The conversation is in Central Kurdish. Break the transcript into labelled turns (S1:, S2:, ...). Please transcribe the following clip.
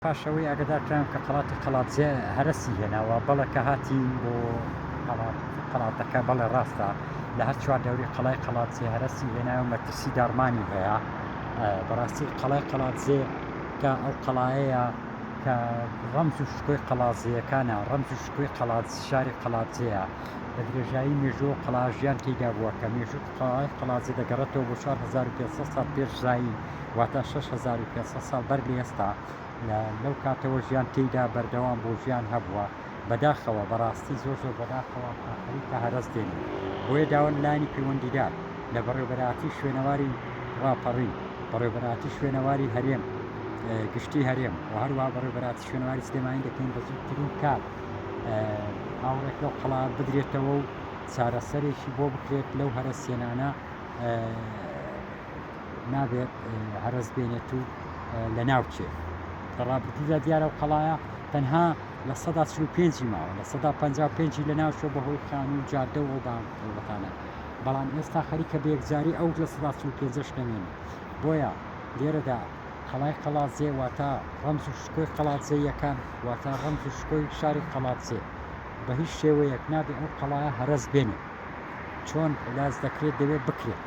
S1: پاش ئەوەی ئاگادار کراین کە قەڵاتی قەڵادزێ هەرەسی هێناوە، بەڵێ کە هاتین بۆ قەڵات قەڵاتەکە بەڵێ ڕاستە لە هەر چوار دەوری قەڵای قەڵادزێ هەرەسی هێناوە مەترسی داڕمانی هەیە بەڕاستی قەڵای قەڵادزێ کە ئەو قەڵایەیە کە ڕەمز و شکۆی قەڵازییەکانە ڕەمز و شکۆی قەڵات شاری قەڵادزێیە بە درێژایی مێژوو قەڵا ژیان تێیدا بووە کە مێژوو قەڵای قەڵادزێ دەگەڕێتەوە بۆ 4500 ساڵ پێش زایین واتە 6500 ساڵ بەر لە ئێستا لەو کاتەوە ژیان تێیدا بەردەوام بۆ ژیان هەبووە بەداخەوە بەڕاستی زۆر زۆر بەداخەوە کە خەریکە هەرەس دێنێ بۆیە داوا لە لایەنی پەیوەندیدار لە بەڕێوبەرایەتی شوێنەواری ڕاپەڕین بەڕێوبەرایەتی شوێنەواری هەرێم گشتی هەرێم و هەروەها بەڕێوبەرایەتی شوێنەواری سلێمانی دەکەین بە زووترین کات ئاوڕێک لەو قەڵا بدرێتەوە و چارەسەرێکی بۆ بکرێت لەو هەرەسێنانە نابێت هەرەس بێنێت و لە ناوچێت لە ڕابردوودا دیارە و قەڵایە تەنها 45% ماوە 55%-ی لە ناوچۆ بەهۆی خان و جادە و ئەو بابەتانە بەڵام ئێستا خەریکە بە یەکجاری ئەو 45%-ش نەمێنێت بۆیە لێرەدا قەڵای قەڵادزێ واتە ڕەمز و شکۆی قەڵادزێیەکان واتە ڕەمز و شکۆی شاری قەڵادزێ بە هیچ شێوەیەک نابێ ئەو قەڵایە هەرەس بێنێت چۆن عیلاج دەکرێت دەوێت بکرێت.